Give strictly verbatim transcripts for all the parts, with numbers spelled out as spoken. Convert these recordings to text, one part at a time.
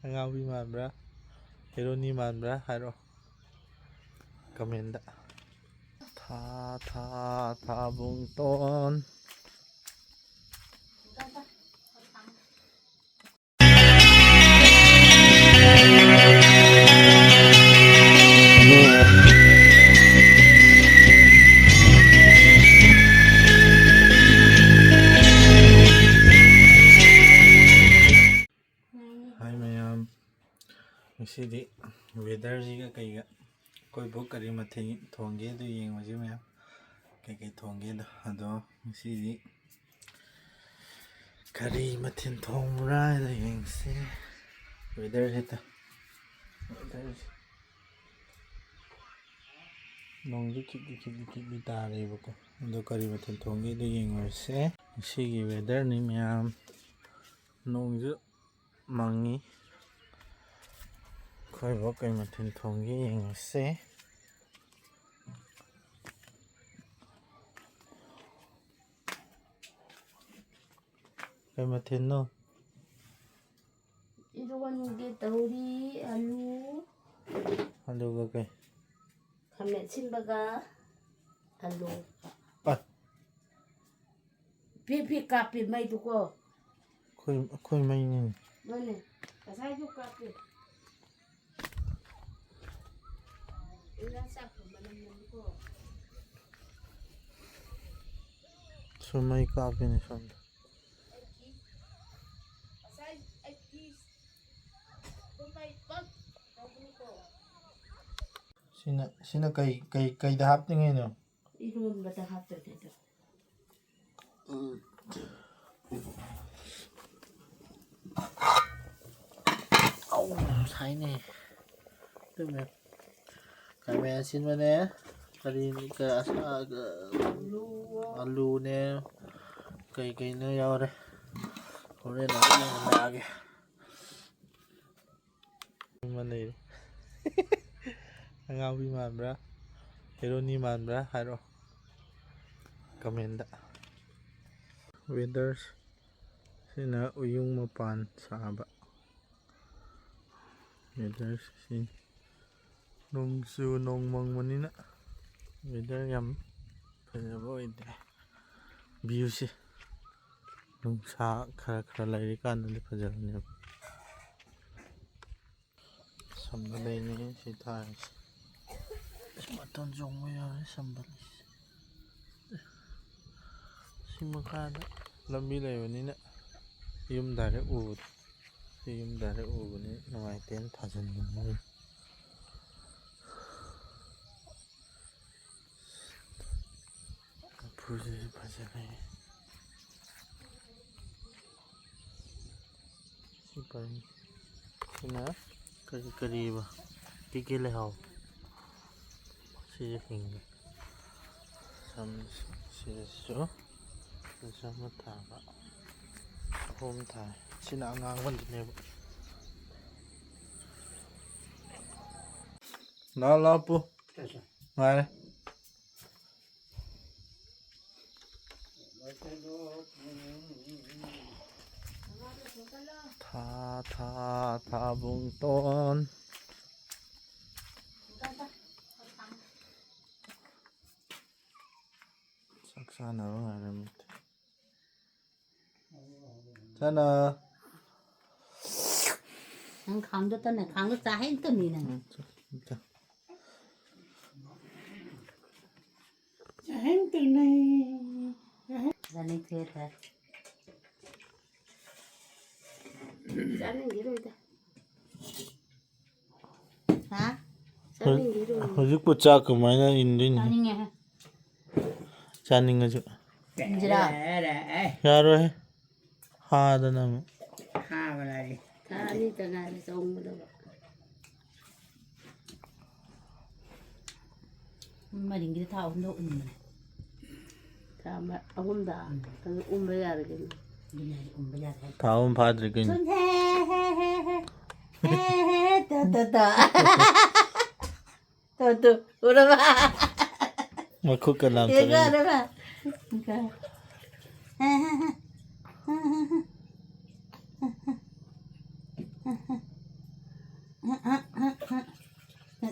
ꯑꯉꯥꯎꯕꯤ ꯃꯥꯟꯕ꯭ꯔꯥ, ꯍꯦꯔꯣꯅꯤ ꯃꯥꯟꯕ꯭ꯔꯥ ꯍꯥꯏꯔꯣ ꯀꯃꯦꯟꯗ꯫ ꯊꯥ ꯊꯥ ꯊꯥꯕꯨꯡꯇꯣꯟ꯫ ꯍꯥꯏ ꯃꯌꯥꯝ, ꯉꯁꯤꯗꯤ ꯋꯦꯗꯔꯁꯤꯒ ꯀꯩꯒ ꯑꯩꯈꯣꯏꯕꯨ ꯀꯔꯤ ꯃꯊꯦꯜ ꯊꯣꯡꯒꯦ ꯑꯗꯨ ꯌꯦꯡꯉꯨꯁꯤ ꯃꯌꯥꯝ꯫ ꯀꯩꯀꯩ ꯊꯣꯡꯒꯦꯗꯣ ꯑꯗꯣ ꯉꯁꯤꯗꯤ ꯀꯔꯤ ꯃꯊꯦꯜ ꯊꯣꯡꯕ꯭ꯔꯥ ꯍꯥꯏꯗꯣ ꯌꯦꯡꯁꯤ꯫ ꯋꯦꯗꯔꯁꯤꯗ ꯋꯦꯗꯔꯁꯤ ꯅꯣꯡꯁꯨ ꯈꯤꯛꯂꯤ ꯈꯤꯛꯂꯤ ꯈꯤꯛꯂꯤ ꯇꯥꯔꯦꯕꯀꯣ꯫ ꯑꯗꯣ ꯀꯔꯤ ꯃꯊꯦꯜ ꯊꯣꯡꯒꯦꯗꯣ ꯌꯦꯡꯉꯨꯔꯁꯦ꯫ ꯉꯁꯤꯒꯤ ꯋꯦꯗꯔꯅꯤ ꯃꯌꯥꯝ꯫ ꯅꯣꯡꯁꯨ ꯃꯪꯉꯤ꯫ ꯑꯩꯈꯣꯏꯕꯨ ꯀꯩ ꯃꯊꯦꯜ ꯊꯣꯡꯒꯦ ꯌꯦꯡꯉꯁꯦ꯫ ꯀꯩ ꯃꯊꯦꯜꯅꯣ? ꯏꯔꯣꯟꯒꯦ ꯇꯧꯔꯤ꯫ ꯑꯂꯨ꯫ ꯑꯗꯨꯒ ꯀꯩ? ꯈꯥꯃꯦꯟ ꯑꯁꯤꯟꯕꯒ ꯑꯂꯨ꯫ ꯑ꯫ ꯐꯤ ꯐꯤ ꯀꯥꯞꯄꯤ ꯃꯩꯗꯨꯀꯣ꯫ ꯑꯩꯈꯣꯏ, ꯑꯩꯈꯣꯏ ꯃꯩꯅꯤ꯫ ꯃꯥꯅꯦ꯫ ꯉꯁꯥꯏꯁꯨ ꯀꯥꯞꯄꯤ꯫ ꯏꯟꯖꯥꯡ ꯆꯥꯛ ꯊꯣꯡꯕ ꯅꯪ ꯅꯪꯀꯣ꯫ ꯁꯨꯝ ꯃꯩ ꯀꯥꯞꯄꯤꯅꯦ ꯁꯣꯝꯗ꯫ ꯁꯤꯅ, ꯁꯤꯅ ꯀꯩ, ꯀꯩ, ꯀꯩꯗ ꯍꯥꯞꯇꯣꯏꯅꯣ? ꯏꯔꯣꯟꯕꯗ ꯍꯥꯞꯇꯣꯏꯅꯦ ꯑꯗꯣ꯫ ꯑꯧ, ꯁꯥꯏꯅꯦ꯫ ꯑꯗꯨꯅꯦ꯫ ꯈꯥꯃꯦꯟ ꯑꯁꯤꯟꯕꯅꯦ꯫ ꯀꯔꯤ, ꯀ-, ꯑꯁꯥ-, ꯀ-, ꯑꯂꯨꯅꯦ꯫ ꯀꯩ ꯀꯩꯅꯣ ꯌꯥꯎꯔꯦ꯫ ꯍꯣꯔꯦꯟ ꯑꯃꯨꯛ ꯌꯦꯡꯍꯜꯂꯛꯑꯒꯦ꯫ ꯑꯃ ꯂꯩꯔꯦ꯫ ꯑꯉꯥꯎꯕꯤ ꯃꯥꯟꯕ꯭ꯔꯥ? ꯍꯦꯔꯣꯅꯤ ꯃꯥꯟꯕ꯭ꯔꯥ? ꯍꯥꯏꯔꯣ ꯀꯃꯦꯟꯗ꯫ ꯋꯦꯗꯔꯁꯤꯅ ꯎꯌꯨꯡ ꯃꯄꯥꯟ ꯁꯥꯕ꯫ Weather ꯁꯤ ꯅꯣꯡꯆꯨ ꯅꯣꯡ ꯃꯪꯕꯅꯤꯅ weather ꯌꯥꯝ ꯐꯖꯕ ꯑꯣꯏꯗ꯭ꯔꯦ꯫ View ꯁꯦ ꯅꯨꯡꯁꯥ ꯈꯔ ꯈꯔ ꯂꯩꯔꯤꯀꯥꯟꯗꯗꯤ ꯐꯖꯕꯅꯦꯕ꯫ ꯁꯝꯕꯜ ꯂꯩꯅꯤ ꯁꯤ ꯊꯥꯔꯤꯁꯦ꯫ ꯃꯇꯣꯟ ꯆꯣꯡꯕ ꯌꯥꯎꯔꯦ ꯁꯝꯕꯜ꯫ ꯁꯤ ꯃꯈꯥꯗ ꯂꯝꯕꯤ ꯂꯩꯕꯅꯤꯅ ꯌꯨꯝ direct ꯎꯕꯗꯣ꯫ ꯁꯤ ꯌꯨꯝ direct ꯎꯕꯅꯤ ꯅꯨꯡꯉꯥꯏꯇꯦꯅ ꯊꯥꯖꯤꯟꯕꯅꯤ꯫ ꯂꯐꯨꯁꯤꯁꯨ ꯐꯖꯔꯦ꯫ ꯁꯤ ꯄꯔꯦꯡ꯫ ꯁꯤꯅ ꯀꯔꯤ ꯀꯔꯤꯕ? ꯀꯦꯀꯦ ꯂꯩꯍꯥꯎ꯫ ꯁꯤꯁꯨ ꯍꯤꯡꯉꯤ꯫ ꯁꯝ-, ꯁꯤꯗꯁꯨ, ꯁꯤꯗꯁꯨ ꯑꯃ ꯊꯥꯕ꯫ ꯑꯍꯨꯝ ꯊꯥꯏ꯫ ꯁꯤꯅ ꯑꯉꯥꯡꯕꯗꯨꯅꯦꯕ꯫ ꯂꯥꯛꯑꯣ, ꯂꯥꯛꯑꯣ, ꯄꯨ꯫ ꯉꯥꯏꯔꯦ꯫ ꯊꯥ, ꯊꯥ, ꯊꯥꯕꯨꯡꯇꯣꯟ꯫ ꯆꯥꯛ ꯆꯥꯅꯕ ꯉꯥꯏꯔꯝꯃꯤ꯫ ꯆꯥꯅ꯫ ꯅꯪ ꯈꯥꯡꯗꯣ ꯇꯟꯅ, ꯈꯥꯡꯗꯣ ꯆꯥ ꯍꯦꯛ ꯇꯟꯅꯤ ꯅꯪ꯫ ꯎꯝ, ꯆꯥ, ꯆꯥ꯫ ꯆꯥ ꯍꯦꯛ ꯇꯟꯅꯩ꯫ ꯆꯥꯅꯤꯡ ꯊꯤꯔꯦ꯫ ꯆꯥꯅꯤꯡꯈꯤꯔꯣꯏꯗ꯫ ꯍꯥ? ꯆꯥꯅꯤꯡꯈꯤꯔꯣꯏ꯫ ꯍꯧꯖꯤꯛꯄꯨ ꯆꯥꯛ ꯀꯃꯥꯏꯅ ꯏꯟꯗꯣꯏꯅꯣ? ꯆꯥꯅꯤꯡꯉꯦ꯫ ꯆꯥꯅꯤꯡꯉꯁꯨ꯫ ꯏꯟꯖꯤꯔꯥ꯫ ꯌꯥꯔꯣꯏꯍꯦ꯫ ꯍꯥꯗꯅ ꯑꯃꯨꯛ꯫ ꯍꯥꯕ ꯂꯥꯏꯔꯤ꯫ ꯊꯥ ꯑꯅꯤꯇ ꯉꯥꯏꯔꯦ ꯆꯣꯡꯒꯗꯕ꯫ ꯃꯔꯤꯡꯒꯤꯗ ꯊꯥ ꯑꯍꯨꯝꯗ ꯎꯟꯕꯅꯦ꯫ ꯊꯥ ꯑꯃ, ꯑꯍꯨꯝꯗ? ꯎꯝ꯫ ꯑꯗꯨ ꯎꯟꯕ ꯌꯥꯔꯦ ꯀꯩꯅꯣ꯫ ꯑꯗꯨꯅꯦ ꯍꯥꯏꯁꯦ, ꯎꯟꯕ ꯌꯥꯔꯦ ꯍꯥꯏꯁꯦ꯫ ꯊꯥ ꯑꯍꯨꯝ ꯐꯥꯗ꯭ꯔꯤ ꯀꯩꯅꯣ꯫ ꯁꯨꯝ ꯍꯦ, ꯍꯦ, ꯍꯦ, ꯍꯦ꯫ ꯍꯦ, ꯍꯦ, ꯍꯦ, ꯇꯣ, ꯇꯣ, ꯇꯣ꯫ ꯇꯣ, ꯇꯣ, ꯎꯔꯕ? ꯃꯈꯨꯠꯀ ꯂꯥꯝꯊꯣꯛꯏ꯫ ꯌꯦꯡꯉꯣ, ꯎꯔꯕ? ꯍꯦ, ꯍꯦ, ꯍꯦ꯫ ꯍꯦ, ꯍꯦ, ꯍꯦ꯫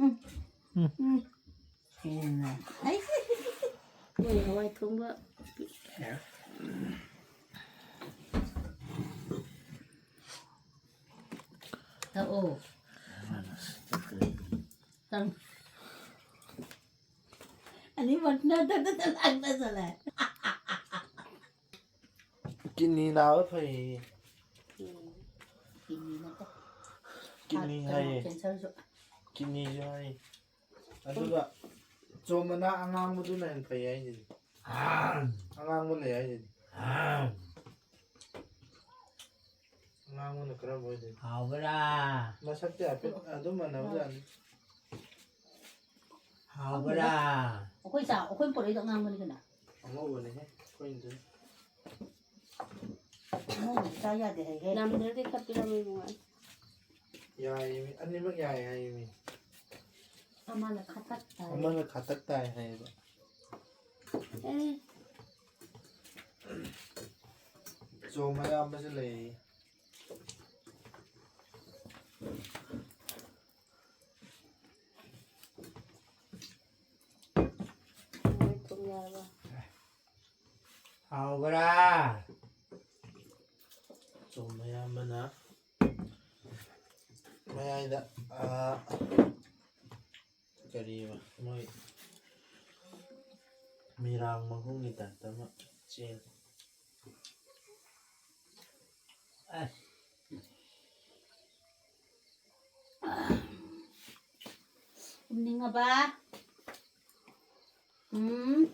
ꯎꯝ꯫ ꯎꯝ꯫ ꯎꯝ꯫ ꯍꯦꯟꯅ꯫ ꯑꯩ꯫ ꯃꯣꯏ ꯍꯋꯥꯏ ꯊꯣꯡꯕ꯫ ꯊꯛꯑꯣ꯫ ꯇꯪ꯫ ꯑꯅꯤꯃꯛꯅ ꯇ-, ꯇ-, ꯇ-, ꯂꯥꯡꯅ ꯆꯠꯂꯦ꯫ ꯀꯤꯗꯅꯤ ꯅꯥꯕ ꯐꯩ꯫ ꯎꯝ꯫ ꯀꯤꯗꯅꯤ ꯅꯠꯇꯦ꯫ ꯀꯤꯗꯅꯤ ꯍꯥꯔꯠ ꯀꯩꯅꯣ, ꯍꯥꯏꯌꯦ꯫ ꯀꯦꯟꯁꯔꯁꯨ꯫ ꯀꯤꯗꯅꯤꯁꯨ ꯍꯥꯏꯌꯦ꯫ ꯑꯗꯨꯒ ꯆꯣꯝ ꯃꯅꯥ ꯑꯉꯥꯡꯕꯗꯨꯅ ꯍꯦꯟꯅ ꯐꯩ ꯍꯥꯏꯁꯤꯗꯤ꯫ ꯑꯉꯥꯡꯕ ꯂꯩ ꯍꯥꯏꯁꯤꯗꯤ꯫ ꯑꯉꯥꯡꯕꯅ ꯀꯔꯝꯕ ꯑꯣꯏꯗꯣꯏꯅꯣ? ꯍꯥꯎꯕ꯭ꯔꯥ? ꯃꯁꯛꯇꯤ ꯍꯥꯏꯐꯦꯠ ꯑꯗꯨꯝ ꯃꯥꯟꯅꯕꯖꯥꯠꯅꯤ꯫ ꯍꯥꯎꯕ꯭ꯔꯥ? ꯑꯩꯈꯣꯏ ꯆꯥ-, ꯑꯩꯈꯣꯏ ꯄꯨꯔꯛꯏꯗꯣ ꯑꯉꯥꯡꯕꯅꯤ ꯀꯩꯅꯣ꯫ ꯑꯉꯧꯕꯅꯤꯍꯦ, ꯑꯩꯈꯣꯏꯅ ꯑꯗꯨꯝ꯫ ꯑꯉꯧꯕꯗꯤ ꯆꯥ ꯌꯥꯗꯦ ꯍꯥꯏꯍꯦ꯫ ꯌꯥꯝꯗ꯭ꯔꯗꯤ ꯈꯔ ꯄꯤꯔꯝꯃꯣ ꯏꯕꯨꯡꯉꯣ꯫ ꯌꯥꯏꯌꯦꯃꯤ, ꯑꯅꯤꯃꯛ ꯌꯥꯏ ꯍꯥꯏꯌꯦꯃꯤ꯫ ꯑꯃꯅ ꯈꯇꯛ ꯇꯥꯏ꯫ ꯑꯃꯅ ꯈꯇꯛ ꯇꯥꯏ ꯍꯥꯏꯌꯦꯕ꯫ ꯑꯦ꯫ ꯆꯣꯝ ꯑꯌꯥꯝꯕꯁꯨ ꯂꯩꯌꯦ꯫ ꯃꯣꯏ ꯊꯨꯝ ꯌꯥꯔꯕ? ꯍꯥꯎꯕ꯭ꯔꯥ? ꯆꯣꯝ ꯑꯌꯥꯝꯕꯅ ꯃꯌꯥꯏꯗ, ꯑꯥ, ꯀꯔꯤꯕ, ꯃꯣꯏ ꯃꯤꯔꯥꯡ ꯃꯍꯨꯝꯒꯤ ꯇꯥꯏꯞꯇ ꯑꯃ ꯆꯦꯜꯂꯤ꯫ ꯑꯁ꯫ ꯇꯨꯝꯅꯤꯡꯉꯕ? ꯎꯝ꯫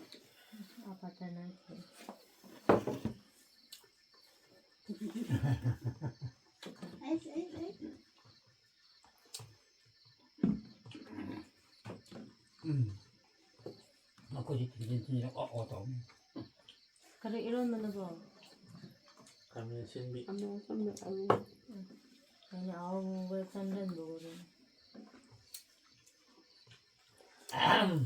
ꯑꯄꯥꯇꯅ꯫ ꯑꯩꯁ, ꯑꯩꯁ, ꯑꯩꯁ꯫ ꯎꯝ꯫ ꯃꯈꯣꯏꯁꯤ ꯊꯤꯟꯖꯤꯟ ꯊꯤꯟꯖꯤꯟ ꯑꯣ ꯑꯣ ꯇꯧꯅꯤ꯫ ꯀꯔꯤ ꯏꯔꯣꯟꯕꯅꯣꯕꯣ? ꯈꯥꯃꯦꯟ ꯑꯁꯤꯟꯕꯤ꯫ ꯈꯥꯃꯦꯟ ꯑꯁꯤꯟꯕꯤ, ꯑꯂꯨ꯫ ꯎꯝ꯫ ꯑꯩꯅ ꯑꯍꯥꯎꯕ ꯆꯥꯅꯤꯡꯒꯟꯕ ꯑꯣꯏꯔꯦ꯫ ꯑꯍꯝ꯫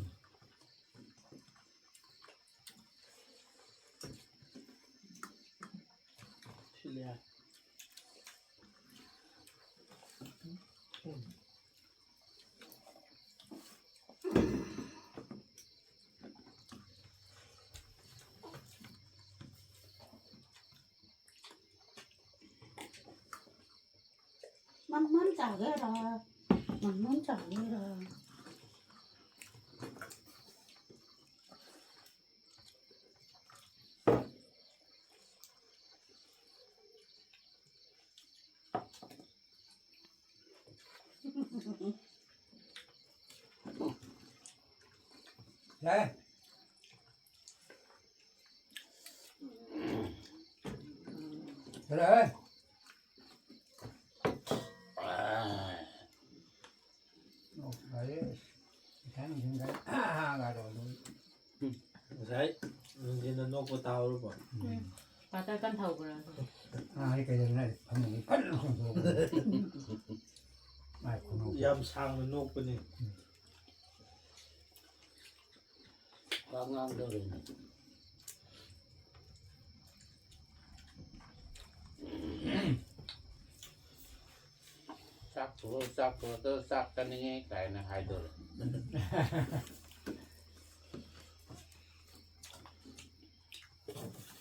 ꯃꯝꯃꯝ ꯆꯥꯒꯦꯔꯥ? ꯃꯝꯃꯝ ꯆꯥꯒꯦꯔꯥ? ꯌꯥꯏ꯫ ꯌꯥꯔꯦ꯫ ꯑꯣ, ꯐꯔꯦ꯫ ꯉꯁꯥꯏ ꯅꯨꯡꯊꯤꯟꯗ ꯉꯥꯗꯣ ꯑꯗꯨꯝ ꯉꯁꯥꯏ ꯅꯨꯡꯊꯤꯟꯗ ꯅꯣꯛꯄ ꯇꯥꯍꯧꯔꯕꯣ? ꯎꯝ꯫ ꯄꯥꯇꯔ ꯀꯟ ꯊꯧꯕ꯭ꯔꯥ? ꯑꯥ, ꯑꯩ ꯀꯩꯗꯧꯔꯤꯅꯣ ꯍꯥꯏꯗꯤ ꯐꯃꯨꯡꯗ ꯀꯟꯅ ꯆꯣꯡꯊꯣꯛꯑꯒ ꯃꯥꯏ ꯈꯨꯅꯣꯛꯇꯣ꯫ ꯌꯥꯝ ꯁꯥꯡꯅ ꯅꯣꯛꯄꯅꯤ꯫ ꯋꯥ ꯉꯥꯡꯗꯧꯔꯤꯅꯤ꯫ ꯆꯥꯛ ꯊꯣꯡ-, ꯆꯥꯛ ꯊꯣꯡꯉꯒ ꯆꯥꯛ ꯆꯥꯅꯤꯡꯉꯦ ꯀꯥꯏꯅ ꯍꯥꯏꯗꯣꯔꯦ꯫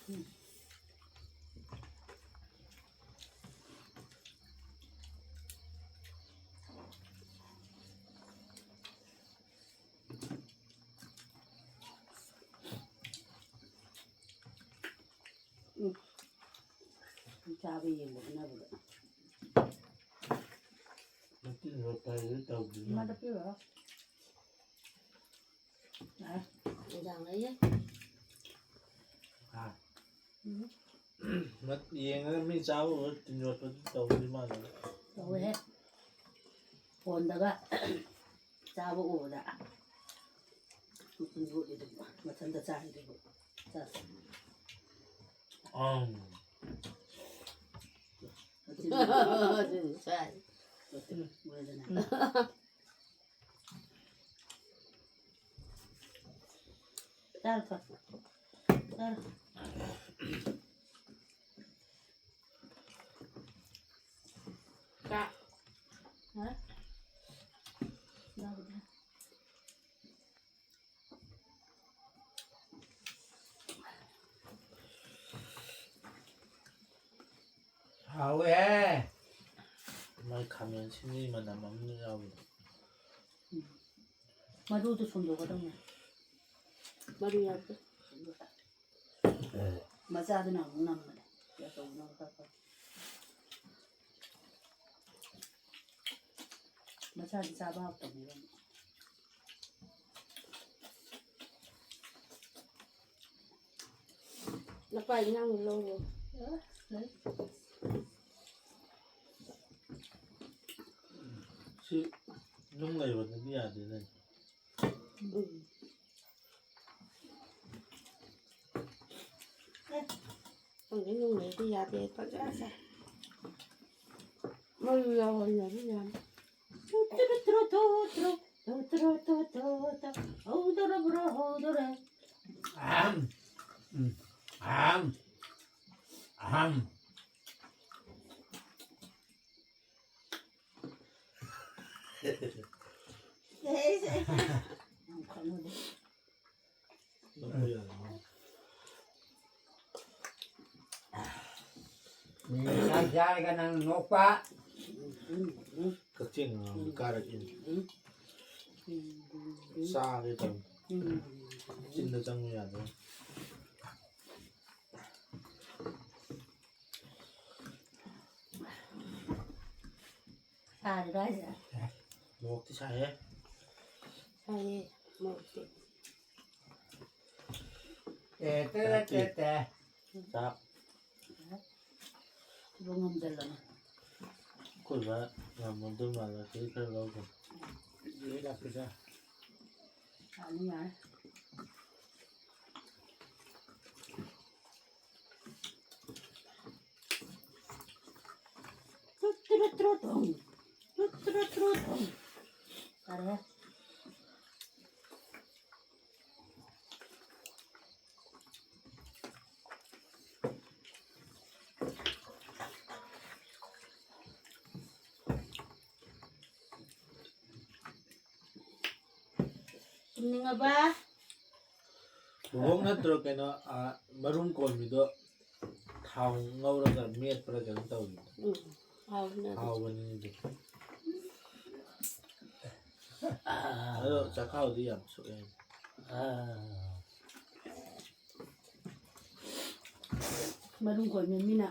ꯎꯝ꯫ ꯆꯥꯕ ꯌꯦꯡꯕ ꯍꯣꯠꯅꯕꯗ꯫ ꯃꯇꯤꯟ ꯌꯣꯠꯄ ꯍꯥꯏꯗꯨ ꯇꯧꯗ꯭ꯔꯤꯅꯦ꯫ ꯏꯃꯥꯗ ꯄꯤꯔꯨꯔꯣ꯫ ꯌꯥꯔꯦ꯫ ꯏꯟꯖꯥꯡ ꯂꯩꯌꯦ꯫ ꯍꯥ? ꯎꯝ꯫ ꯃꯠ-, ꯌꯦꯡꯉꯒ ꯃꯤ ꯆꯥꯕ ꯎꯔ ꯇꯤꯟ ꯌꯣꯠꯄꯗꯨ ꯇꯧꯗ꯭ꯔꯤ ꯃꯥꯜꯂꯦ꯫ ꯇꯧꯋꯦꯍꯦ꯫ ꯐꯣꯟꯗꯒ ꯆꯥꯕ ꯎꯕꯗ ꯃꯇꯤꯟ ꯌꯣꯠꯂꯤꯗꯨꯕꯨ, ꯃꯊꯟꯇ ꯆꯥꯔꯤꯗꯨꯕꯨ꯫ ꯆꯥ꯫ ꯑꯪ꯫ ꯃꯇꯤꯟ ꯑꯗꯨꯗꯤ ꯆꯥꯏ꯫ ꯃꯇꯤꯟ ꯑꯣꯏꯗꯅ꯫ ꯆꯥꯔꯣ, ꯆꯥꯔꯣ꯫ ꯆꯥꯔꯣ꯫ ꯆꯥꯛ꯫ ꯍꯥ? ꯌꯥꯎꯗ꯭ꯔꯦ꯫ ꯍꯥꯎꯋꯦꯍꯦ꯫ ꯈꯥꯃꯦꯟ ꯑꯁꯤꯟꯕꯒꯤ ꯃꯅꯝ ꯑꯃ ꯌꯥꯎꯕꯗꯣ꯫ ꯎꯝ꯫ ꯃꯔꯨꯗꯨ ꯁꯨꯝꯗꯣꯛꯀꯗꯧꯅꯦ꯫ ꯃꯔꯨ ꯌꯥꯎꯗꯦ꯫ ꯃꯆꯥꯗꯨꯅ ꯑꯃꯨꯛ ꯅꯝꯕꯅꯦ꯫ ꯑꯆꯧꯕꯅ ꯑꯃꯨꯛ ꯀꯛꯄ꯫ ꯃꯆꯥꯗꯤ ꯆꯥꯕ ꯍꯥꯎꯇꯕꯅꯦꯕ꯫ ꯅꯄꯥ ꯏꯟꯖꯥꯡ ꯂꯧꯔꯣ꯫ ꯁꯤ ꯅꯨꯡ ꯂꯩꯕꯗꯗꯤ ꯌꯥꯗꯦꯅꯦ꯫ ꯎꯝ꯫ ꯈꯪꯗꯦ, ꯅꯨꯡ ꯂꯩꯔꯗꯤ ꯌꯥꯗꯦ, ꯄꯪꯆꯥ ꯆꯥ꯫ ꯃꯔꯨ ꯌꯥꯎꯍꯟꯅꯕ ꯌꯥꯅꯤ꯫ ꯇꯨ ꯇꯨꯔꯨ ꯇꯨꯔꯨ ꯇꯨ ꯇꯨꯔꯨ, ꯇꯨ ꯇꯨꯔꯨ ꯇꯨ ꯇꯨ ꯇꯨ꯫ ꯍꯧꯗꯣꯔꯕ꯭ꯔꯣ, ꯍꯧꯗꯣꯔꯦ꯫ ꯑꯍꯝ꯫ ꯎꯝ꯫ ꯑꯍꯝ꯫ ꯑꯍꯝ꯫ ꯌꯥꯝ ꯈꯪꯉꯨꯅꯦ꯫ ꯃꯤ ꯆꯥꯛ ꯆꯥꯔꯒ ꯅꯪ ꯅꯣꯛꯄ꯫ ꯀꯛꯆꯤꯡ ꯉꯥꯎꯔꯝꯕ ꯀꯥꯔꯛꯏꯅꯦ꯫ ꯆꯥꯒꯦ ꯇꯧꯔꯤ꯫ ꯆꯤꯟꯗ ꯆꯪꯉꯨ ꯌꯥꯗ꯭ꯔꯦ꯫ ꯁꯥꯔꯤꯔꯣ ꯍꯥꯏꯁꯦ? ꯃꯣꯔꯣꯛꯇꯤ ꯁꯥꯏꯍꯦ꯫ ꯁꯥꯏꯌꯦ, ꯃꯣꯔꯣꯛꯇꯤ꯫ ꯑꯦ, ꯇꯦ, ꯇꯦ, ꯇꯦ꯫ ꯆꯥꯛ꯫ ꯏꯕꯣꯛ ꯉꯝꯖꯜꯂꯣꯅꯦ꯫ ꯑꯩꯈꯣꯏ ꯕꯥ ꯉꯝꯃꯝꯗꯧ ꯃꯥꯜꯂꯦ, ꯁꯤ ꯈꯔ ꯂꯧꯒꯦ꯫ ꯌꯦ ꯂꯥꯛꯄꯗ꯫ ꯌꯥꯅꯤ, ꯌꯥꯅꯤ꯫ ꯇꯨꯠ ꯇꯨꯔꯨꯠ ꯇꯨꯔꯨꯠ ꯇꯨꯝ꯫ ꯇꯨꯠ ꯇꯨꯔꯨꯠ ꯇꯨꯔꯨꯠ ꯇꯨꯝ꯫ ꯌꯥꯔꯦ꯫ ꯇꯨꯝꯅꯤꯡꯉꯕ? ꯂꯨꯍꯣꯡ ꯅꯠꯇ꯭ꯔꯣ ꯀꯩꯅꯣ, ꯑ, ꯃꯔꯨꯝ ꯀꯣꯟꯕꯤꯗꯣ ꯊꯥꯎ ꯉꯧꯔꯒ ꯃꯦꯠꯄ꯭ꯔꯥ ꯀꯩꯅꯣ ꯇꯧꯔꯤꯗꯣ? ꯎꯝ꯫ ꯍꯥꯎꯕꯅꯦ ꯑꯗꯨ꯫ ꯍꯥꯎꯕꯅꯤꯅꯦ ꯑꯗꯨ꯫ ꯑꯗꯣ ꯆꯥꯛꯈꯥꯎꯗꯤ ꯌꯥꯝ ꯁꯣꯛꯑꯦ ꯍꯥꯏ꯫ ꯃꯔꯨꯝ ꯀꯣꯟꯕ ꯃꯤꯅ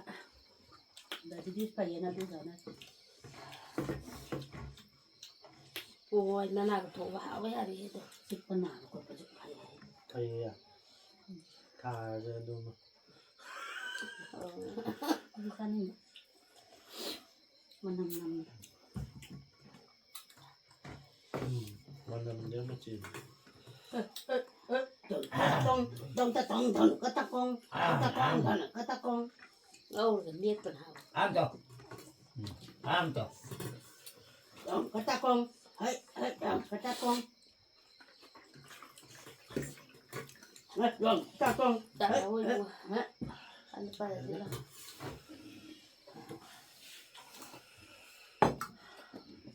diabetes ꯐꯩꯌꯦꯅ ꯑꯗꯨ ꯆꯥꯅꯩ꯫ ꯄꯣꯏ ꯃꯅꯥꯒ ꯊꯣꯡꯕ ꯍꯥꯎꯕ ꯌꯥꯔꯤꯌꯦ ꯑꯗꯣ꯫ ꯆꯤꯛꯄ ꯅꯥꯕ ꯈꯣꯠꯄꯁꯨ ꯐꯩ ꯍꯥꯏꯌꯦ꯫ ꯐꯩꯌꯦ꯫ ꯊꯥꯔꯁꯦ ꯑꯗꯨꯃ꯫ ꯑꯗꯨ ꯆꯥꯅꯤꯡꯉꯤ꯫ ꯃꯅꯝ ꯅꯝꯃꯦ꯫ ꯎꯝ, ꯃꯅꯝꯗꯤ ꯑꯃ ꯆꯦꯜꯂꯤ꯫ ꯇꯣꯡ, ꯇꯣꯡ, ꯇꯣꯡ, ꯇꯣꯡ, ꯇꯣꯡ, ꯀꯇꯀꯣꯡ, ꯀꯇꯀꯣꯡ, ꯇꯣꯡ, ꯀꯇꯀꯣꯡ꯫ ꯉꯧꯔꯒ ꯃꯦꯠꯄꯅ ꯍꯥꯎꯋꯦ꯫ ꯑꯝ ꯇꯧ꯫ ꯎꯝ, ꯑꯝ ꯇꯧ꯫ ꯇꯣꯡ, ꯀꯇꯀꯣꯡ꯫ ꯍꯩ, ꯍꯩ, ꯇꯣꯡ, ꯀꯇꯀꯣꯡ꯫ ꯍꯩ, ꯇꯣꯡ, ꯀꯇꯀꯣꯡ꯫ ꯍꯩ, ꯍꯩ, ꯍꯩ꯫ ꯑꯗꯨ ꯄꯥꯏꯔꯗꯤ ꯂꯥꯎ꯫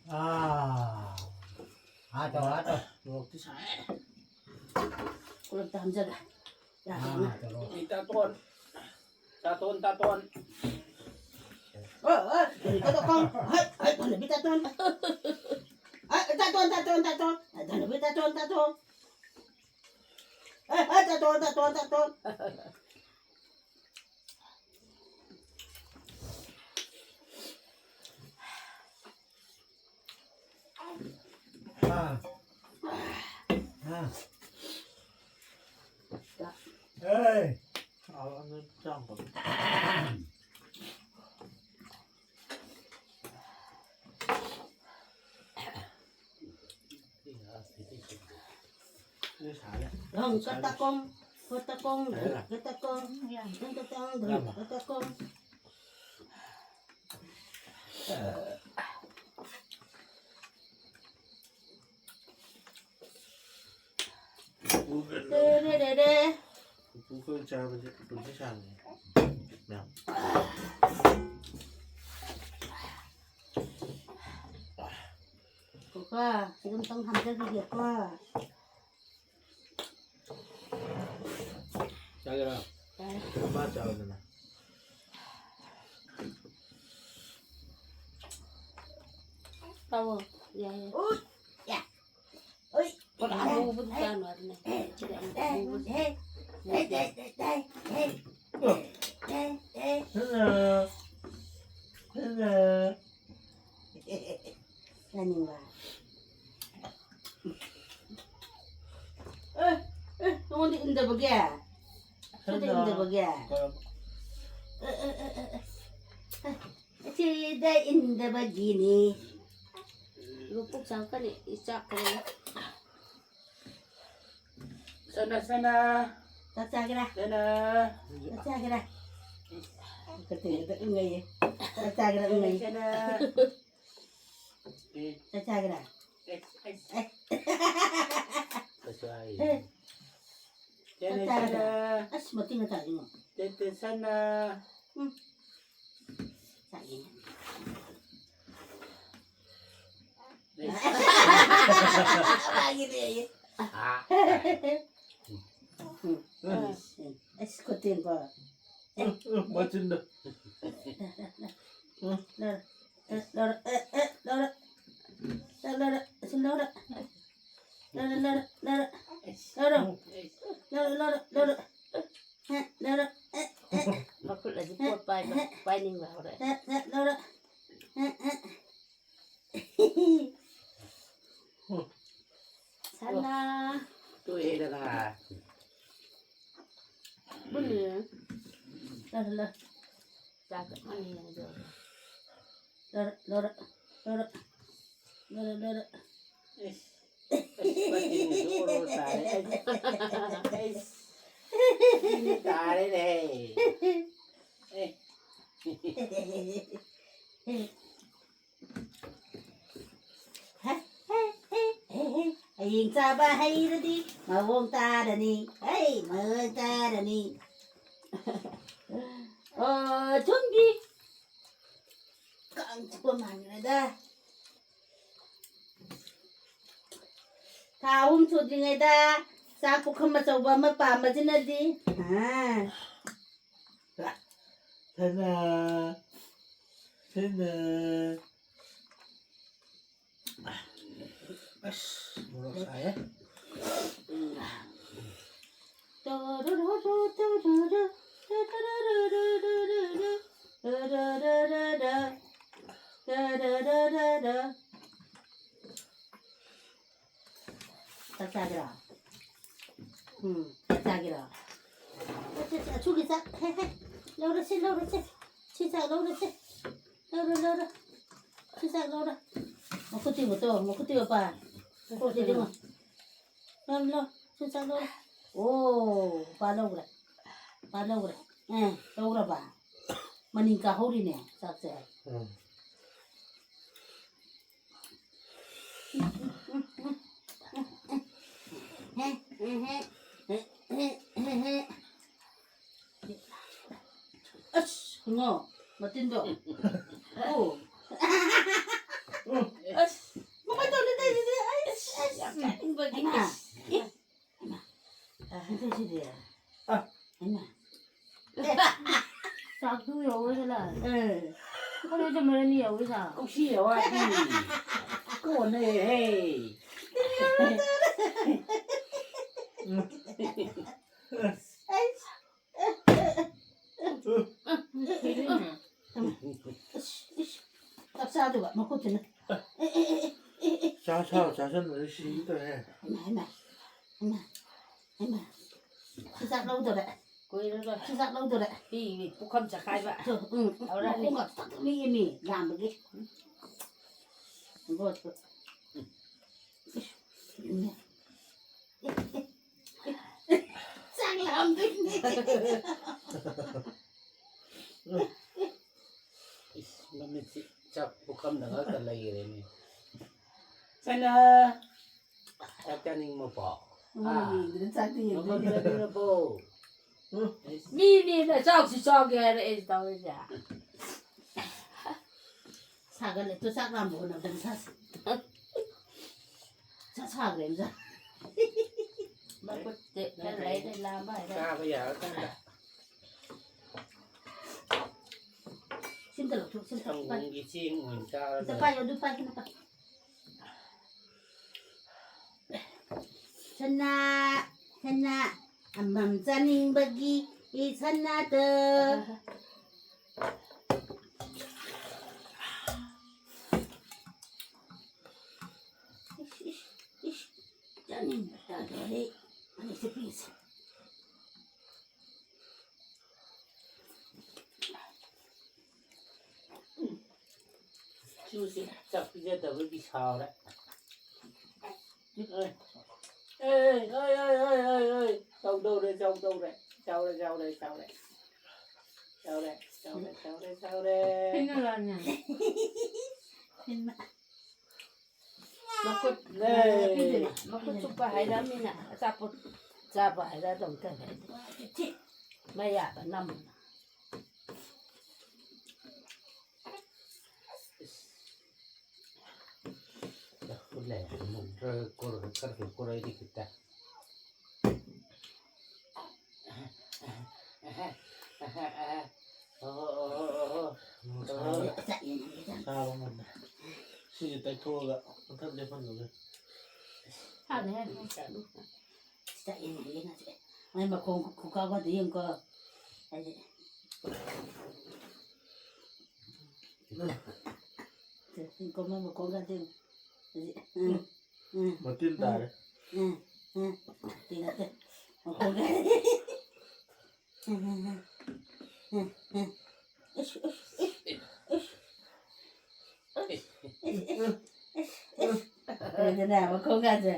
ꯑꯥ꯫ ꯑꯥ ꯇꯧ, ꯑꯥ ꯇꯧ꯫ ꯃꯣꯔꯣꯛꯇꯤ ꯁꯥꯏ꯫ ꯀꯣꯜꯂꯝꯇ ꯍꯥꯝꯖꯒꯦ꯫ ꯌꯥꯗ꯭ꯔꯦꯅꯦ꯫ ꯑꯥ ꯇꯧꯔꯣ꯫ ꯇꯥꯇꯣꯟ꯫ ꯇꯥꯇꯣꯟ, ꯇꯥꯇꯣꯟ꯫ ꯑꯣ, ꯑꯣ, ꯀꯔꯤ ꯀꯗꯣ ꯀꯣꯡ? ꯍꯩ, ꯍꯩ, ꯍꯅꯨꯕꯤ ꯇꯥꯇꯣꯟ꯫ ꯍꯩ, ꯇꯥꯇꯣꯟ, ꯇꯥꯇꯣꯟ, ꯇꯥꯇꯣꯟ꯫ ꯍꯅꯨꯕꯤ ꯇꯥꯇꯣꯟ, ꯇꯥꯇꯣꯟ꯫ ꯍꯩ, ꯍꯩ, ꯇꯥꯇꯣꯟ, ꯇꯥꯇꯣꯟ, ꯇꯥꯇꯣꯟ꯫ ꯑꯥ꯫ ꯑꯥ꯫ ꯑꯦ꯫ ꯙꯝ ꯀꯇꯀꯣꯝ, ꯀꯇꯀꯣꯝ, ꯙꯝ ꯀꯇꯀꯣꯝ, ꯙꯝ ꯀꯇꯀꯣꯝ, ꯙꯝ ꯀꯇꯀꯣꯝ꯫ ꯇꯦꯔꯦꯔꯦꯔꯦ꯫ ꯄꯨꯄꯨ ꯑꯩꯈꯣꯏ ꯆꯥꯕꯁꯦ ꯄꯨꯟꯁꯤ ꯁꯥꯡꯉꯦ꯫ ꯃꯌꯥꯝ꯫ ꯀꯣꯀꯣ, ꯁꯤ ꯑꯝꯇꯪ ꯍꯥꯞꯆꯈꯤꯒꯦꯀꯣ꯫ ꯆꯥꯒꯦꯔꯥ? ꯌꯥꯔꯦ꯫ ꯃꯥ ꯆꯥꯔꯣꯗꯅ꯫ ꯇꯧꯋꯣ꯫ ꯌꯥꯏꯌꯦ꯫ ꯎꯏ, ꯌꯥ꯫ ꯎꯏ꯫ ꯄꯣꯠ ꯑꯃꯨꯕꯗꯨ ꯆꯥꯅꯨ ꯍꯥꯏꯕꯅꯦ꯫ ꯁꯤꯗ ꯑꯃꯨꯕꯗꯨ꯫ ꯍꯦ, ꯍꯦ, ꯍꯦ, ꯍꯦ, ꯍꯦ, ꯍꯦ꯫ ꯍꯦ, ꯍꯦ꯫ ꯆꯥꯅꯤꯡꯕ꯫ ꯑꯦ, ꯑꯦ, ꯅꯉꯣꯟꯗ ꯏꯟꯗꯕꯒꯤ? ꯁꯤꯗ ꯏꯟꯗꯕꯒꯤ? ꯑꯦ, ꯑꯦ, ꯑꯦ, ꯑꯦ, ꯑꯦ꯫ ꯁꯤꯗ ꯏꯟꯗꯕꯒꯤꯅꯤ꯫ ꯏꯕꯣ ꯄꯨꯛ ꯆꯥꯛꯀꯅꯤ, ꯏ ꯆꯥꯛꯀꯅꯤ꯫ ꯁꯅꯥ, ꯁꯅꯥ꯫ ꯆꯥꯛ ꯆꯥꯒꯦꯔꯥ? ꯁꯅꯥ꯫ ꯆꯥꯛ ꯆꯥꯒꯦꯔꯥ? ꯀꯇꯦꯗ ꯎꯪꯉꯩꯌꯦ꯫ ꯆꯥꯛ ꯆꯥꯒꯦꯔꯥ ꯎꯪꯉꯩ? ꯁꯅꯥ꯫ ꯆꯥꯛ ꯆꯥꯒꯦꯔꯥ? ꯑꯦ, ꯑꯦ꯫ ꯀꯩꯁꯨ ꯍꯥꯏ꯫ ꯑꯦ꯫ ꯆꯥꯛ ꯆꯥꯒꯗ꯭ꯔꯥ? ꯁꯅꯥ꯫ ꯑꯁ, ꯃꯇꯤꯡ ꯃꯇꯥꯁꯤꯃ꯫ ꯇꯦ, ꯇꯦ, ꯁꯅꯥ꯫ ꯎꯝ꯫ ꯆꯥꯛ ꯌꯦꯡꯉꯦ꯫ ꯃꯥꯒꯤꯅꯦꯌꯦ꯫ ꯑꯥ꯫ ꯎꯝ꯫ ꯑꯁ, ꯈꯨꯠꯇꯦꯡꯀꯣ꯫ ꯃꯆꯤꯟꯗꯣ꯫ ꯂꯧꯔꯣ, ꯑꯦ, ꯂꯧꯔꯣ꯫ ꯂꯧꯔꯣ, ꯑꯁꯤ ꯂꯧꯔꯣ꯫ ꯂꯧꯔꯣ, ꯂꯧꯔꯣ, ꯂꯧꯔꯣ꯫ ꯂꯧꯔꯣ꯫ ꯂꯧꯔꯣ, ꯂꯧꯔꯣ, ꯂꯧꯔꯣ꯫ ꯍꯦ, ꯂꯧꯔꯣ꯫ ꯑꯦ, ꯑꯦ꯫ ꯃꯈꯨꯠ ꯑꯁꯤ ꯄꯣꯠ ꯄꯥꯏꯕ, ꯄꯥꯏꯅꯤꯡꯕ ꯍꯧꯔꯛꯑꯦ꯫ ꯍꯦ, ꯍꯦ, ꯂꯧꯔꯣ꯫ ꯍꯦ, ꯍꯦ꯫ ꯁꯅꯥ꯫ ꯇꯣꯛꯑꯦꯗꯅ꯫ ꯕꯨꯅꯤ꯫ ꯂꯧꯔꯣ, ꯂꯧꯔꯣ꯫ ꯆꯥꯛ ꯆꯞ ꯃꯥꯟꯅꯩ ꯍꯥꯏꯗꯣ꯫ ꯂꯧꯔꯣ, ꯂꯧꯔꯣ, ꯂꯧꯔꯣ꯫ ꯂꯧꯔꯣ, ꯂꯧꯔꯣ꯫ ꯑꯁ, ꯑꯁ, ꯃꯆꯤꯟꯁꯤꯁꯨ ꯑꯣꯔꯣ ꯇꯥꯔꯦ꯫ ꯑꯩ, ꯑꯩ, ꯇꯥꯔꯦꯅꯦ꯫ ꯑꯦ꯫ ꯍꯌꯦꯡ ꯆꯥꯕ ꯍꯩꯔꯗꯤ ꯃꯑꯣꯡ ꯇꯥꯔꯅꯤ꯫ ꯍꯩ, ꯃꯑꯣꯡ ꯇꯥꯔꯅꯤ꯫ ꯑꯣ, ꯊꯨꯝꯕꯤ꯫ ꯀꯥꯡ ꯆꯤꯛꯄ ꯃꯥꯟꯈ꯭ꯔꯦꯗ꯫ ꯊꯥ ꯑꯍꯨꯝ ꯁꯨꯗ꯭ꯔꯤꯉꯩꯗ ꯆꯥꯛ ꯄꯨꯈꯝ ꯑꯆꯧꯕ ꯑꯃ ꯄꯥꯝꯕꯁꯤꯅꯗꯤ꯫ ꯑꯥ꯫ ꯁꯅꯥ, ꯁꯅꯥ꯫ ꯑꯁ, ꯃꯣꯔꯣꯛ ꯁꯥꯏꯍꯦ꯫ ꯆꯥꯛ ꯆꯥꯒꯦꯔꯣ? ꯎꯝ, ꯆꯥꯛ ꯆꯥꯒꯦꯔꯣ? ꯁꯦ, ꯁꯦ, ꯁꯦ, ꯑꯆꯨꯒꯤ ꯆꯥꯛ꯫ ꯍꯦ, ꯍꯦ, ꯂꯧꯔꯁꯤ, ꯂꯧꯔꯁꯤ꯫ ꯁꯤ ꯆꯥꯛ ꯂꯧꯔꯁꯤ꯫ ꯂꯧꯔꯣ, ꯂꯧꯔꯣ꯫ ꯁꯤ ꯆꯥꯛ ꯂꯧꯔꯣ꯫ ꯃꯈꯨꯠꯇꯤ ꯎꯠꯇꯣ, ꯃꯈꯨꯠꯇꯤ ꯎꯠꯄ꯫ ꯃꯈꯨꯠꯇꯤ ꯌꯦꯡꯉꯣ꯫ ꯂꯧ, ꯂꯧ꯫ ꯁꯤ ꯆꯥꯛ ꯂꯧꯔꯣ꯫ ꯑꯣ, ꯄꯥ ꯂꯧꯈ꯭ꯔꯦ꯫ ꯄꯥ ꯂꯧꯈ꯭ꯔꯦ꯫ ꯑꯦ, ꯂꯧꯈ꯭ꯔꯕ? ꯃꯅꯤꯡ ꯀꯥꯍꯧꯔꯤꯅꯦ, ꯆꯥꯛꯁꯦ꯫ ꯎꯝ꯫ ꯑꯁ, ꯍꯪꯉꯣ, ꯃꯇꯤꯟꯗꯣ꯫ ꯑꯣ꯫ ꯑꯁ꯫ ꯀꯃꯥꯏ ꯇꯧꯅꯤ ꯇꯧꯔꯤꯁꯤꯗꯤ? ꯑꯩ, ꯑꯁ, ꯑꯁ꯫ ꯌꯥꯝ ꯆꯥꯅꯤꯡꯕꯒꯤ꯫ ꯍꯩꯃꯥ꯫ ꯑꯁ꯫ ꯍꯩꯃꯥ꯫ ꯑ꯫ ꯍꯩꯃꯥ꯫ ꯆꯥꯛꯇꯨ ꯌꯧꯔꯁꯤꯂ꯫ ꯑꯦ꯫ ꯀꯔꯤ ꯆꯃꯔꯅꯤ ꯌꯧꯔꯁꯥ? ꯀꯧꯁꯤ ꯌꯧꯔꯗꯤ꯫ ꯀꯣꯟꯅ ꯍꯦ꯫ ꯑꯩ꯫ ꯆꯥꯛ ꯆꯥꯗꯕ ꯃꯈꯨꯠꯁꯤꯅ꯫ ꯑꯦ, ꯑꯦ, ꯑꯦ, ꯑꯦ, ꯑꯦ, ꯑꯦ꯫ ꯆꯥ ꯁꯥ ꯆꯥꯁꯟꯕꯗ ꯁꯤꯒꯦ ꯇꯧꯔꯦ꯫ ꯍꯩꯃꯥ, ꯍꯩꯃꯥ, ꯍꯩꯃꯥ, ꯍꯩꯃꯥ꯫ ꯁꯤ ꯆꯥꯛ ꯂꯧꯗꯣꯔꯦ꯫ ꯀꯨꯏꯔꯔꯣꯏ꯫ ꯁꯤ ꯆꯥꯛ ꯂꯧꯗꯣꯔꯦ꯫ ꯄꯤꯛꯏꯉꯩ ꯄꯨꯈꯝ ꯆꯈꯥꯏꯕ꯫ ꯇꯨ, ꯎꯝ, ꯎꯝ, ꯍꯧꯔꯛꯑꯅꯤ꯫ ꯃꯈꯣꯡꯒ ꯇꯛ ꯅꯤꯛꯑꯦꯃꯤ, ꯌꯥꯝꯕꯒꯤ꯫ ꯎꯝ꯫ ꯏꯁ, ꯏꯃꯥ꯫ ꯆꯥꯛ ꯂꯥꯝꯗꯣꯏꯅꯦ꯫ ꯏꯁ, ꯃꯃꯤꯠꯁꯤ ꯆꯥꯛ ꯄꯨꯈꯝꯗ ꯉꯥꯛꯇ ꯂꯩꯈ꯭ꯔꯦꯅꯦ꯫ ꯆꯠꯂꯣ꯫ ꯆꯥꯛ ꯆꯥꯅꯤꯡꯕ ꯄꯥꯎ꯫ ꯃꯃꯜ ꯌꯦꯡꯗꯅ ꯆꯥꯛꯇꯤ ꯌꯦꯡꯗꯣꯏꯅꯦ꯫ ꯃꯃꯜ ꯌꯦꯡꯗꯅ ꯄꯥꯎ꯫ ꯃꯤꯅꯦꯅ ꯆꯥꯛꯁꯨ ꯆꯥꯒꯦ ꯍꯥꯏꯔꯛꯑꯦ ꯇꯧꯔꯤꯁꯦ꯫ ꯁꯥꯒꯠꯂꯦ꯫ ꯇꯨ ꯆꯥꯛ ꯂꯥꯝꯕ ꯍꯣꯠꯅꯕꯗ ꯃꯁꯥꯁꯦ꯫ ꯁꯠ ꯁꯥꯈ꯭ꯔꯦ ꯃꯁꯥ꯫ ꯃꯈꯨꯠꯁꯦ ꯈꯔ ꯂꯩꯔꯦ ꯂꯥꯝꯕ ꯍꯥꯏꯔꯦ꯫ ꯆꯥꯕ ꯌꯥꯔꯀꯥꯟꯗ꯫ ꯁꯤꯝꯇ ꯂꯧꯊꯣꯛ, ꯁꯤꯝꯇ ꯄꯥꯏ꯫ ꯁꯪꯒꯣꯝꯒꯤ ꯆꯦꯡ ꯑꯣꯏꯅ ꯆꯥꯔ ꯑꯝꯇ ꯂꯣꯏꯔꯦ꯫ ꯄꯥꯏꯌꯣ, ꯑꯗꯨ ꯄꯥꯏ, ꯀꯩꯅꯣ ꯄꯥꯏ꯫ ꯁꯅꯥ, ꯁꯅꯥ, ꯑꯃꯝ ꯆꯥꯅꯤꯡꯕꯒꯤ ꯏ ꯁꯅꯥꯗ꯫ ꯏꯁ, ꯏꯁ, ꯏꯁ, ꯆꯥꯅꯤꯡꯕ ꯇꯥꯗꯣꯔꯦ꯫ ꯑꯅꯤꯁꯦ ꯄꯤꯁꯦ꯫ ꯏꯆꯨꯁꯦ ꯆꯥꯛ ꯄꯤꯖꯗꯕꯒꯤ ꯁꯥꯎꯔꯦ꯫ ꯑꯦ, ꯑꯦ, ꯑꯦ, ꯑꯦ, ꯑꯦ, ꯑꯦ, ꯑꯦ, ꯆꯥꯎꯗꯧꯔꯦ, ꯆꯥꯎꯗꯧꯔꯦ꯫ ꯆꯥꯎꯔꯦ, ꯆꯥꯎꯔꯦ, ꯆꯥꯎꯔꯦ꯫ ꯆꯥꯎꯔꯦ, ꯆꯥꯎꯔꯦ, ꯆꯥꯎꯔꯦ, ꯆꯥꯎꯔꯦ꯫ ꯐꯤꯅꯣꯂꯥꯅꯦ꯫ ꯐꯤꯅ꯫ ꯃꯈꯨꯠ, ꯂꯩ꯫ ꯃꯈꯨꯠ ꯆꯨꯞꯄ ꯍꯥꯏꯔꯛꯑꯃꯤꯅ ꯑꯆꯥꯄꯣꯠ ꯆꯥꯕ ꯍꯥꯏꯔꯛꯑꯗꯧ ꯇꯧꯔꯦ꯫ ꯃꯌꯥꯗ ꯅꯝꯃꯨꯅ꯫ ꯂꯩ꯫ ꯀꯣꯔ-, ꯀꯣꯔ-, ꯀꯣꯔꯩꯗꯤ ꯈꯤꯇ꯫ ꯑꯣꯍꯣ, ꯑꯣꯍꯣ, ꯑꯣꯍꯣ꯫ ꯆꯥꯕ ꯉꯝꯃꯦ꯫ ꯁꯤꯁꯦ ꯇꯩꯊꯣꯛꯑꯒ ꯃꯊꯛ ꯂꯦꯞꯍꯜꯂꯨꯒꯦ꯫ ꯍꯥꯎꯅꯦꯍꯦ꯫ ꯃꯥꯏ ꯃꯈꯣꯡ ꯈꯨꯀꯥꯎꯒꯗꯣ ꯌꯦꯡꯉꯨꯀꯣ꯫ ꯍꯥꯏꯗꯤ꯫ ꯌꯦꯡꯉꯨꯀꯣ, ꯃꯥꯏ ꯃꯈꯣꯡꯒꯗꯣ ꯌꯦꯡꯉꯨ꯫ ꯍꯥꯏꯗꯤ꯫ ꯎꯝ꯫ ꯎꯝ꯫ ꯃꯇꯤꯟ ꯇꯥꯔꯦ꯫ ꯎꯝ꯫ ꯎꯝ꯫ ꯅꯠꯇꯦ, ꯅꯠꯇꯦ꯫ ꯃꯈꯣꯡꯒ-, ꯎꯝ, ꯎꯝ, ꯎꯝ꯫ ꯎꯝ, ꯎꯝ, ꯎꯝ꯫ ꯏꯁ, ꯏꯁ, ꯏꯁ, ꯏꯁ꯫ ꯏꯁ, ꯏꯁ, ꯏꯁ, ꯏꯁ꯫ ꯂꯩꯗꯅ ꯃꯈꯣꯡꯒꯁꯦ꯫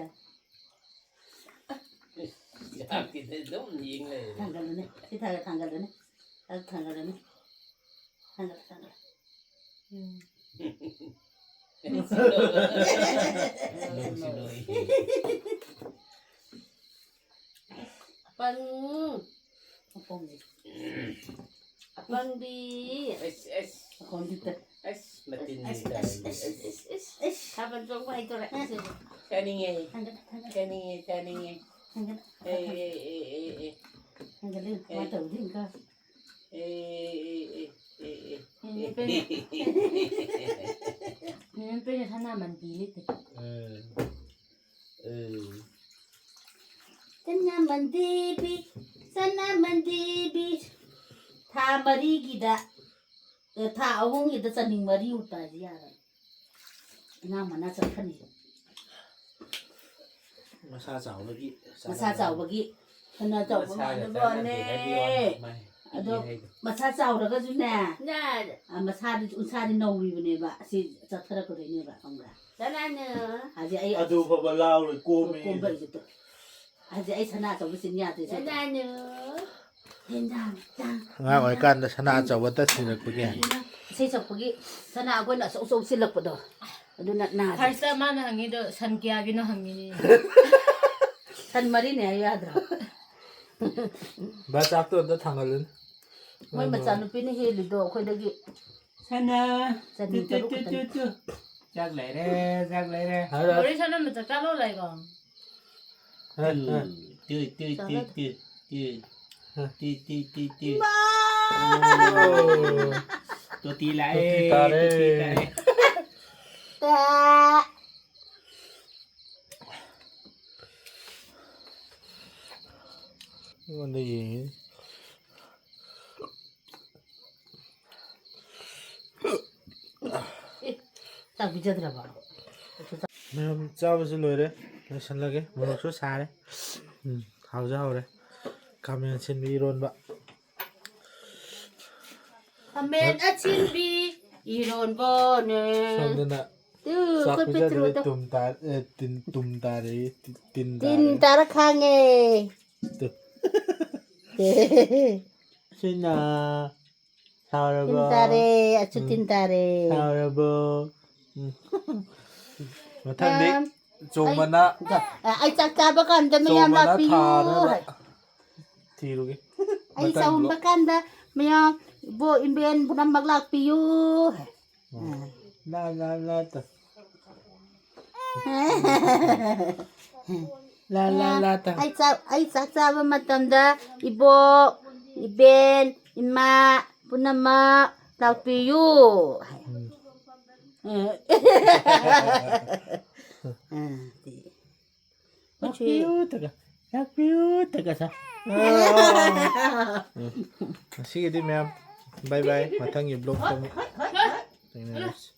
ꯌꯥꯝ ꯈꯤꯇꯪ ꯑꯗꯨꯝ ꯌꯦꯡ ꯂꯩꯔꯦ꯫ ꯊꯥꯡꯒꯠꯂꯨꯅꯦ꯫ ꯁꯤ ꯊꯥꯡꯒꯠ-, ꯊꯥꯡꯒꯠꯂꯨꯅꯦ꯫ ꯑꯗꯨ ꯊꯥꯡꯒꯠꯂꯨꯅꯦ꯫ ꯊꯥꯡꯒꯠꯂꯨ, ꯊꯥꯡꯒꯠꯂꯨ꯫ ꯎꯝ꯫ ꯅꯨꯡꯁꯤꯗꯣꯏ꯫ ꯑꯄꯪ꯫ ꯑꯄꯪꯕꯤ꯫ ꯑꯁ, ꯑꯁ꯫ ꯑꯄꯪꯕꯤꯇ꯫ ꯑꯁ, ꯃꯇꯤꯟ ꯑꯁ, ꯂꯩꯇꯥꯔꯗꯤ꯫ ꯑꯁ, ꯑꯁ, ꯑꯁ꯫ ꯊꯥꯕꯜ ꯆꯣꯡꯕ ꯍꯩꯇꯣꯔꯦ꯫ ꯆꯥꯅꯤꯡꯉꯦ꯫ ꯊꯥꯡꯒꯠ, ꯊꯥꯡꯒꯠ꯫ ꯆꯥꯅꯤꯡꯉꯦ, ꯆꯥꯅꯤꯡꯉꯦ꯫ ꯊꯥꯡꯒꯠ, ꯑꯦ, ꯊꯥꯡꯒꯠ꯫ ꯑꯦ, ꯑꯦ, ꯑꯦ, ꯑꯦ꯫ ꯊꯥꯡꯒꯠꯂꯨ꯫ ꯑꯦ꯫ ꯃꯥ ꯇꯧꯗꯣꯏꯅꯤꯀꯣ꯫ ꯑꯦ, ꯑꯦ, ꯑꯦ, ꯑꯦ, ꯑꯦ, ꯑꯦ꯫ ꯅꯦꯅꯦ ꯄꯦꯅ-, ꯅꯦꯅꯦ ꯄꯦꯅ ꯁꯅꯥꯃꯟ ꯄꯤ ꯂꯤꯠꯇꯦ꯫ ꯎꯝ꯫ ꯎꯝ꯫ ꯆꯅꯥꯃꯟꯗꯤꯕꯤ, ꯆꯅꯥꯃꯟꯗꯤꯕꯤ꯫ ꯊꯥ ꯃꯔꯤꯒꯤꯗ, ꯑꯦ, ꯊꯥ ꯑꯍꯨꯝꯒꯤꯗ ꯆꯅꯤꯡ ꯃꯔꯤ ꯎꯠꯄ ꯍꯥꯏꯁꯦ ꯌꯥꯔꯦ꯫ ꯑꯉꯥꯡ ꯃꯅꯥ ꯆꯠꯈ꯭ꯔꯅꯤ꯫ ꯃꯁꯥ ꯆꯥꯎꯕꯒꯤ ꯃꯁꯥ ꯆꯥꯎꯕꯒꯤ ꯐꯅ ꯆꯥꯎꯕ ꯃꯁꯥꯒ ꯃꯥꯟꯅꯕ ꯆꯥꯟꯅꯗꯦ ꯋꯥꯅꯦ꯫ ꯍꯥꯏꯕꯒꯤ ꯋꯥꯅꯤ, ꯃꯥꯏ ꯑꯗꯣ ꯄꯤꯛꯏ ꯍꯥꯏꯗꯣ꯫ ꯃꯁꯥ ꯆꯥꯎꯔꯒꯁꯨꯅꯦ, ꯌꯥꯔꯦ꯫ ꯑ, ꯃꯁꯥꯗꯤ, ꯎꯟꯁꯥꯗꯤ ꯅꯧꯔꯤꯕꯅꯦꯕ꯫ ꯑꯁꯤ ꯆꯠꯊꯔꯛꯀꯗꯣꯏꯅꯦꯕ, ꯈꯪꯕ꯭ꯔꯥ? ꯀꯅꯥꯅ? ꯍꯧꯖꯤꯛ ꯑꯩ ꯑꯗꯨ ꯐꯥꯎꯕ ꯂꯥꯎꯔꯣꯏ, ꯀꯣꯝꯃꯦ꯫ ꯀꯣꯝꯕ ꯑꯩꯁꯨ ꯇꯧ-, ꯍꯧꯖꯤꯛ ꯑꯩ ꯁꯅꯥ ꯑꯆꯧꯕ ꯆꯤꯟ ꯌꯥꯗ꯭ꯔꯤꯁꯦ꯫ ꯀꯅꯥꯅ? ꯍꯦꯟꯖꯥꯡ, ꯆꯥꯛ, ꯑꯉꯥꯡ ꯑꯣꯏꯔꯤꯀꯥꯟꯗ ꯁꯅꯥ ꯑꯆꯧꯕ ꯇꯠꯁꯤꯜꯂꯛꯄꯒꯤ꯫ ꯏꯁꯩ ꯁꯛꯄꯒꯤ ꯁꯅꯥ ꯑꯩꯈꯣꯏꯅ ꯑꯆꯧ ꯑꯆꯧ ꯆꯤꯜꯂꯛꯄꯗꯣ, ꯑꯗꯨꯅ ꯅꯥꯗꯦ꯫ ꯐꯥꯔꯁꯇ ꯃꯥꯅ ꯍꯪꯉꯤꯗꯣ ꯁꯟ ꯀꯌꯥꯒꯤꯅꯣ ꯍꯪꯉꯤꯅꯦ꯫ ꯁꯟ ꯃꯔꯤꯅꯦ ꯍꯥꯏꯌꯨ ꯌꯥꯗ꯭ꯔꯣ? ꯚꯥꯏ, ꯆꯥꯛꯇꯣ ꯑꯝꯇ ꯊꯥꯡꯒꯠꯂꯨꯅꯦ꯫ ꯃꯣꯏ ꯃꯆꯥꯅꯨꯄꯤꯅ ꯍꯦꯜꯂꯤꯗꯣ ꯑꯩꯈꯣꯏꯗꯒꯤ꯫ ꯁꯅꯥ, ꯆꯅꯤ ꯇꯨ, ꯇꯨ, ꯇꯔꯨꯛ ꯇꯨ, ꯇꯨ, ꯈꯛꯇꯅꯤ꯫ ꯇꯨ꯫ ꯆꯥꯛ ꯂꯩꯔꯦ, ꯆꯥꯛ ꯂꯩꯔꯦ꯫ ꯍꯥꯏꯔꯣ꯫ ꯋꯥꯔꯤ ꯁꯥꯟꯅꯕ ꯆꯥꯛ ꯆꯥ ꯂꯣꯏꯔꯦꯀꯣ? ꯍꯥ, ꯍꯥ꯫ ꯇꯨ, ꯇꯨ, ꯇꯨ, ꯆꯥꯒꯗ-, ꯇꯨ, ꯇꯨ꯫ ꯍꯥ꯫ ꯇꯨ, ꯇꯨ, ꯇꯨ, ꯇꯨ꯫ ꯏꯃꯥ! ꯑꯣ꯫ ꯇꯣꯇꯤ ꯂꯥꯛꯑꯦ, ꯇꯣꯇꯤ ꯇꯥꯔꯦ꯫ ꯇꯣꯇꯤ ꯇꯥꯔꯦ꯫ ꯇꯥ꯫ ꯑꯩꯉꯣꯟꯗ ꯌꯦꯡꯉꯤ꯫ ꯑꯦ, ꯆꯥꯛ ꯄꯤꯖꯗ꯭ꯔꯕ? ꯃꯌꯥꯝ ꯆꯥꯕꯁꯨ ꯂꯣꯏꯔꯦ, ꯂꯣꯏꯁꯜꯂꯒꯦ꯫ ꯃꯣꯔꯣꯛꯁꯨ ꯁꯥꯔꯦ꯫ ꯎꯝ, ꯍꯥꯎꯁꯨ ꯍꯥꯎꯔꯦ꯫ ꯈꯥꯃꯦꯟ ꯑꯁꯤꯟꯕꯤ ꯏꯔꯣꯟꯕ꯫ ꯈꯥꯃꯦꯟ ꯑꯁꯤꯟꯕꯤ ꯏꯔꯣꯟꯕꯅꯦ꯫ ꯁꯣꯝꯗꯅ ꯇꯨ, ꯆꯥꯛ ꯑꯩꯈꯣꯏ ꯄꯤꯖꯗꯕꯩ ꯄꯦꯇ꯭ꯔꯣꯜꯗꯣ꯫ ꯇꯨꯝ ꯇꯥ-, ꯑꯦ, ꯇꯤꯟ, ꯇꯨꯝ ꯇꯥꯔꯦ, ꯇꯤꯟ, ꯇꯤꯟ ꯇꯤꯟ ꯇꯥꯔꯦ꯫ ꯇꯥꯔ ꯈꯥꯡꯉꯦ꯫ ꯇꯨ꯫ ꯁꯤꯅ ꯁꯥꯎꯔꯕꯣ? ꯇꯤꯟ ꯇꯥꯔꯦ, ꯑꯩꯁꯨ ꯎꯝ꯫ ꯇꯤꯟ ꯇꯥꯔꯦ꯫ ꯁꯥꯎꯔꯕꯣ? ꯎꯝ꯫ ꯃꯊꯪꯗꯤ ꯃꯌꯥꯝ, ꯆꯣꯡꯕꯅ ꯑꯩ, ꯑ, ꯑꯩ ꯆꯥꯛ ꯆꯥꯕ ꯀꯥꯟꯗ ꯃꯌꯥꯝ ꯆꯣꯡꯕꯅ ꯂꯥꯛꯄꯤꯌꯨ ꯊꯥꯅꯕ ꯍꯥꯏ꯫ ꯊꯤꯔꯨꯒꯦ꯫ ꯑꯩ ꯃꯊꯪ ꯆꯥꯎꯝꯕ vlog꯫ ꯀꯥꯟꯗ ꯃꯌꯥꯝ ꯏꯕꯣꯛ ꯏꯕꯦꯟ ꯄꯨꯝꯅꯃꯛ ꯂꯥꯛꯄꯤꯌꯨ ꯍꯥꯏ꯫ ꯎꯝ꯫ ꯂꯥ, ꯂꯥ, ꯂꯥ ꯇꯧ꯫ ꯂꯥ, ꯂꯥ, ꯂꯥ ꯇꯧ꯫ ꯑꯩ ꯆꯥꯛ, ꯑꯩ ꯆꯥꯛ ꯆꯥꯕ ꯃꯇꯝꯗ ꯏꯕꯣꯛ, ꯏꯕꯦꯟ, ꯏꯃꯥ ꯄꯨꯝꯅꯃꯛ ꯂꯥꯛꯄꯤꯌꯨ꯫ ꯎꯝ꯫ ꯑ꯫ ꯑ, ꯂꯥꯛꯄꯤꯌꯨ ꯇꯧꯔꯒ꯫ ꯂꯥꯛꯄꯤꯌꯨ ꯇꯀꯁꯥ꯫ ꯎꯝ꯫ ꯉꯁꯤꯒꯤꯗꯤ ꯃꯌꯥꯝ ꯕꯥꯏ ꯕꯥꯏ, ꯃꯊꯪꯒꯤ ꯕ꯭ꯂꯣꯛꯇ ꯑꯃꯨꯛ ꯊꯦꯡꯅꯔꯁꯤ꯫